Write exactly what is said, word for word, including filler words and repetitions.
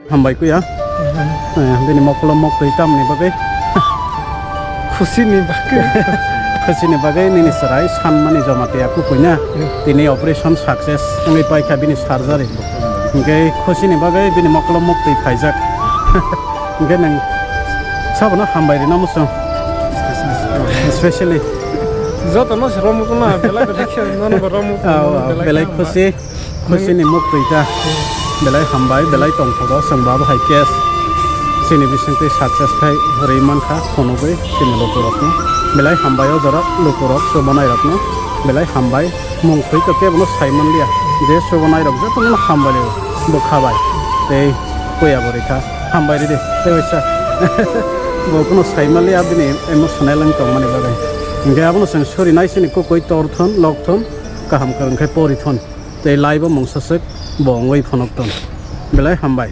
Hambai kuya. Eh, bini mokolo moktwi tamni bagwi. Khusini bagwi. Khusini bagwi nini chwrai sanmani joma tei aku kuina. Hmm. Tini operation success wngwi paikha bini surgery. Hwnkhe khusini bagwi bini mokolo moktwi phaijak. Hwnkhe nwng sabono hambai rina muchung. Especially. Jotono se romukuna, belai belai khe nono bo romukuna, belai belai khe khusi. Khusini muktwi ta. Belai hambai, belai tongthogo, chwng bo abo hai case. Chini bisingtwi success khai rwi mankha, phunugwi chini lukurokno. Belai hambai o jora lukurok, chubanai rokno. Belai hambai, mung thwi to kebono sai manliya. Je chubanai rok jotono hambai bo khabai. Tei puya bo rikha, hambai ridi, tei waisa. Bo kuno sai manliya bini emotional wng tongmani bagwi. Hwnkhe abono chwng surinai chini kukui torthon, lokthon, kaham kwrwng khe porithon. Tei live o mungsa swk bo wngwi phunukthon. Belai hambai.